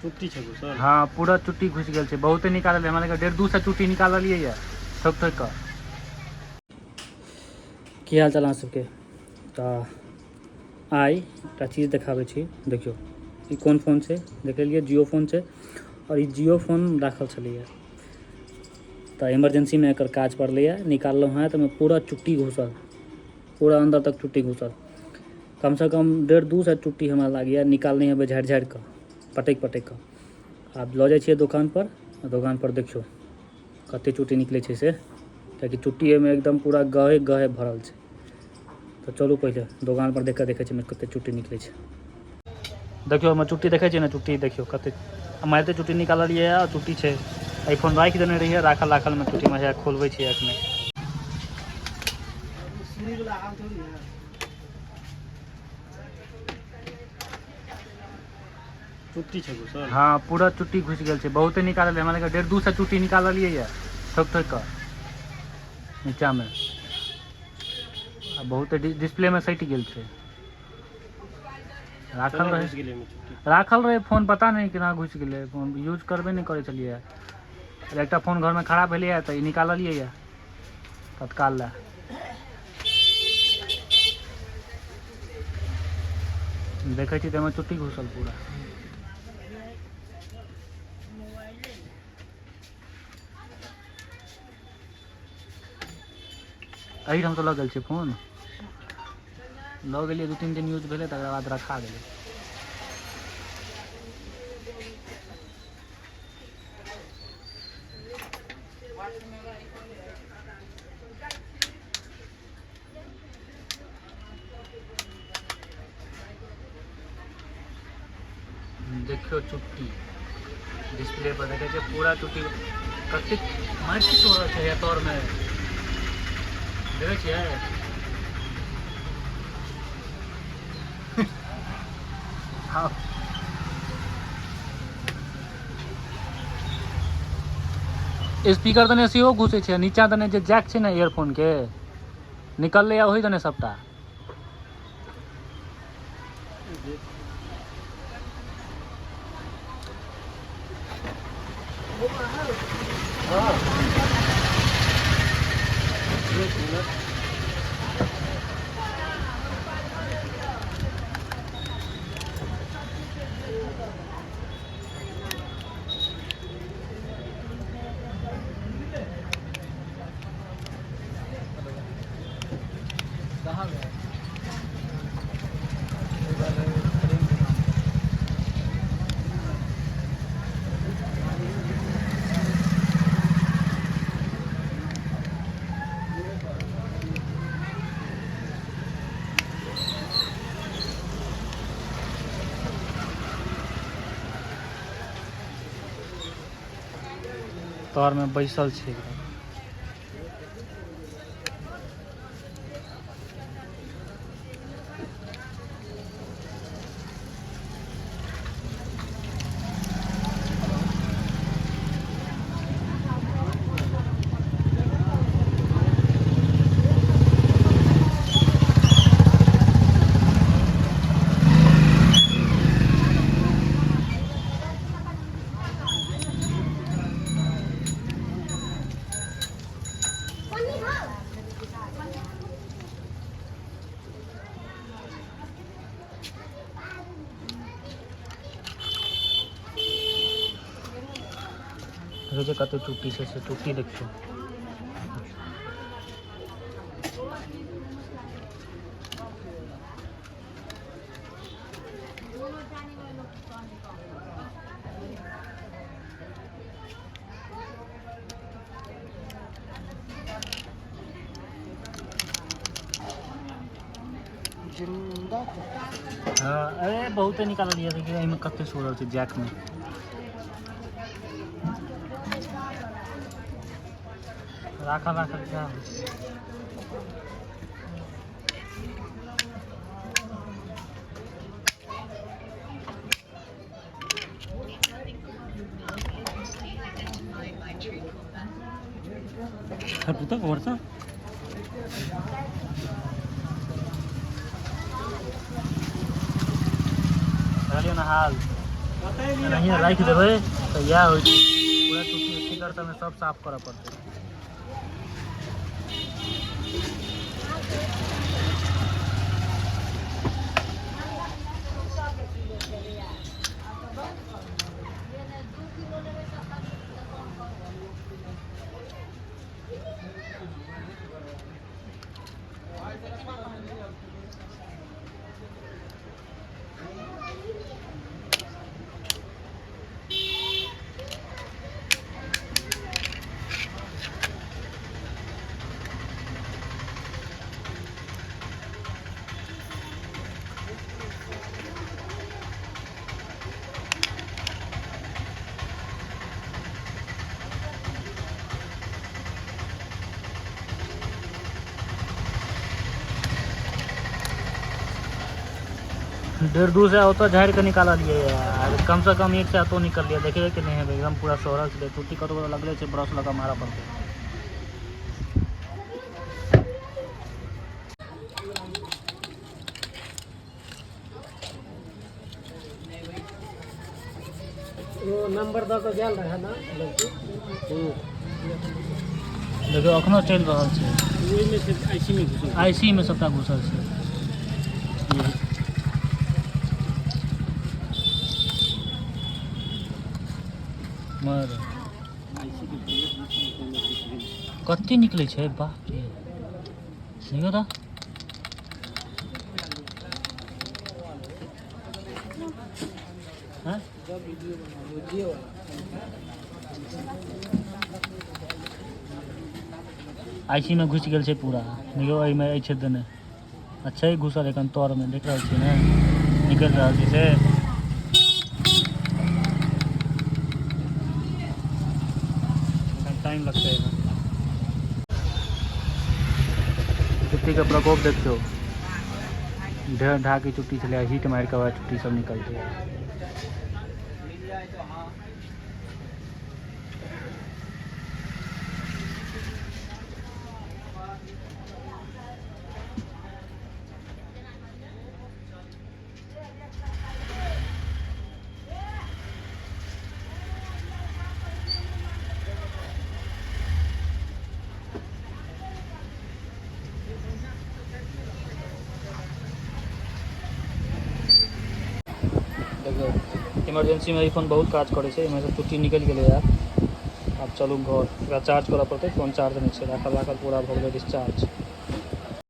चुट्टी छै घुसल। हाँ, पूरा चुट्टी घुसि गेल छै। बहुते निकालल, हमरा लगैए 150-200 चुट्टी निकाललियै यऽ ठोकि ठोकि कऽ। की हाल चाल अहाँ सबके? तऽ आइ एकटा चीज देखाबै छी। देखियौ, ई कोन फोन छै, देख लेलियै, जियो फोन छै। आओर ई जियो फोन राखल छलैए, तऽ इमरजेंसीमे एकर काज पड़लैए, निकाललहुँ हेँ तऽ ओहिमे पूरा चुट्टी घुसल, पूरा अन्दर तक चुट्टी घुसल। कमसँ कम 150-200 चुट्टी हमरा लागैए निकालने हेबै, झाड़ि झाड़ि कऽ, पटकि पटकि कऽ। आब लऽ जाइ छियै दोकानपर, दोकानपर देखियौ कतेक चुट्टी निकलै छै से, कियाकि चुट्टी एहिमे एकदम पूरा गहे गहे भरल छै। तऽ चलू, पहिले दोकानपर देख कऽ देखै छियै कतेक चुट्टी निकलै छै। देखियौ, ओहिमे चुट्टी देखै छियै ने? चुट्टी देखियौ कतेक मारिते चुट्टी निकाललियै। आ चुट्टी छै। एहि फोन राखि देने रहियै, राखल राखलमे चुट्टीमे खोलबै छियै एखने। चुट्टी छै घुसल। हाँ, पूरा चुट्टी घुसि गेल छै। बहुते निकाललियै, हमरा लगैए 150-200 चुट्टी निकाललियै यऽ ठोकि ठोकि कऽ नीचाँमे। आ बहुते डिस्प्लेमे सटि गेल छै। राखल केना रहै घुसि गेलै एहिमे चुट्टी? राखल रहै फोन, पता नहि केना घुसि गेलै। फोन यूज करबे नहि करै छलियै। एकटा फोन घरमे खराब भेलैए, तऽ ई निकाललियै यऽ तत्काल लए। देखै छी तऽ एहिमे चुट्टी घुसल पूरा। एहिठाम तऽ लऽ गेल छै फोन। लऽ गेलियै, 2-3 दिन यूज भेलै, तकर बाद रखा गेलै। देखियौ, चुट्टी डिस्प्ले पर देखै छियै, पूरा चुट्टी। कतेक माटि तोड़ल छै या तरमे, देखै छियै? हाँ, स्पीकर दने सेहो घुसै छै। नीचा दने जे जैक छै ने इयरफोन के, निकललै ओहि दने सबटा। एक मिनट। कहाँ गया? तरमे बैसल छै एकदम। देखै छै कते चुट्टी छै से, चुट्टी देखियौ। हाँ, अरे बहुते निकाललियै। देखियौ, एहिमे कते सोरल छै जैकमे। राखल राखल क्या? हटू तऽ घरसँ। देखलियै ने हाल। एनाहिए राखि देबै तऽ इएह होइ छै, पूरा टुट्टी स्टिकर सबमे सब साफ करऽ पड़तै। 1.5-2 सए ओतऽ झाड़ि कऽ निकाललियै यार, कमसँ कम 1 सए तो निकललियै। देखियै कि नहि हेबै, एकदम पूरा सोहरल छलै, टुट्टी कतौ कतौ लगले छै, ब्रश लऽ कऽ मारऽ पड़तै। वो नंबर दऽ कऽ गेल रहै ने लड़की। देखियौ अखनो चलि रहल छै। ओहिमे से आईसी में घुसल। आईसी मे सबटा घुसल छै। मर आईसी के प्लेट में घुसि गेल। कते निकलै छै बाप रे। देखियौ तऽ हँ? आईसी में घुसि गेल छै पूरा। देखियौ एहिमे एहि छेद देने आ छै घुसल एखन तरमे, देख रहल छियै ने, निकलि रहल छै से। एखन टाइम लगतै एहिमे। चुट्टीके प्रकोप देखियौ, ढेर ढाकी चुट्टी छलै, हीट मारि कऽ वएह चुट्टी सब निकलतै। देखियौ इमरजेंसीमे ई फोन बहुत काज करै छै। एहिमे से टुट्टी निकलि गेलै यार। आब चलू घर, एकरा चार्ज करऽ पड़तै, फोन चार्ज नहि छै, राखल राखल पूरा भऽ गेलै डिस्चार्ज।